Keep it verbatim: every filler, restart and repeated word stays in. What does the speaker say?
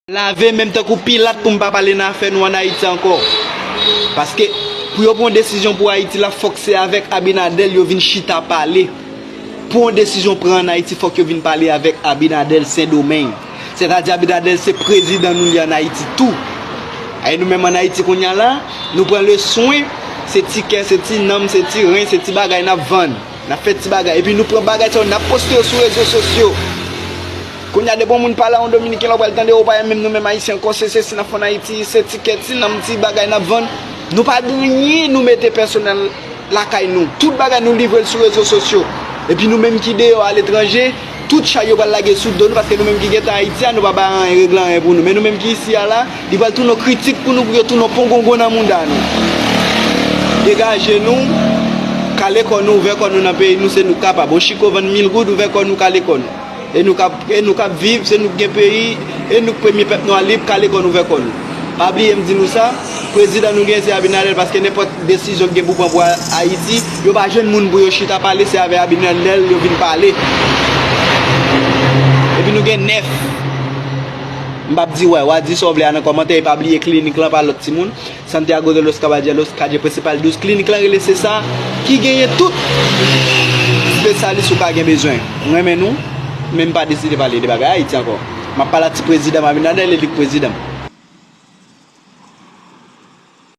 Lave menm tankou Pilat pou m pa pale nan afè nou ann Ayiti ankò. Paske pou yo pran yon desizyon pou Ayiti la, fòk se avèk Abinader yo vin chita pale. Pou yon desizyon pran ann Ayiti, fòk yo vin pale avèk Abinader Sendomeng. Sètadi Abinader se prezidan nou li ann Ayiti tou. E nou menm ann Ayiti kounye a la, nou pran le swen, se ti kè, se ti nanm, se ti ren, se ti bagay n ap vann. N ap fè ti bagay. Epi nou pran bagay sa yo, n ap poste yo sou rezo sosyo. Kounye a depi yon moun pale a yon Dominiken la, ou pral tande ou pa menm nou menm Ayisyen ankò, se sesi n ap fè ann Ayiti, se ti kè, ti nanm, ti bagay n ap vann. Nou pa gen anyen nou mete pèsonèl lakay nou. Tout bagay nou livre l sou rezo sosyo. Epi nou menm ki deyò aletranje, tout chay yo pral lage sou do nou, paske nou menm ki gentan Ayiti a, nou pa bay anyen, regle anyen pou nou. Men nou menm ki isi a la, li pral tounen yon kritik pou nou, pou yo tounen yon pongongon nan mouda nou. Degaje nou, kale kò nou, ouvè kò nou nan peyi nou, se nou k kapab. Yon chiko vann mil goud, ouvè kò nou, kale kò nou. E nou k ap, e nou k ap viv, se nou k gen peyi, e nou k premye pèp nwa lib, kale kò nou, ouvè kò nou. Pa bliye m di nou sa, prezidan nou gen se Abinader, paske nenpòt desizyon ki gen pou pran pou Ayiti, yo pa jwenn moun pou yo chita pale, se avè Abinader yo vin pale. Epi nou gen nèf. M p ap di w, w a di sa w vle a nan kòmantè, e pa bliye klinik lan pa lòt timoun. Santiago de los Caballeros, Calle Principal douz, klinik lan rele se sa, ki genyen tout espesyalis ou ka gen bezwen. M renmen nou, men m pa deside pale de bagay Ayiti ankò. M ap pale ak ti prezidan m, Abinader, e li k prezidan m.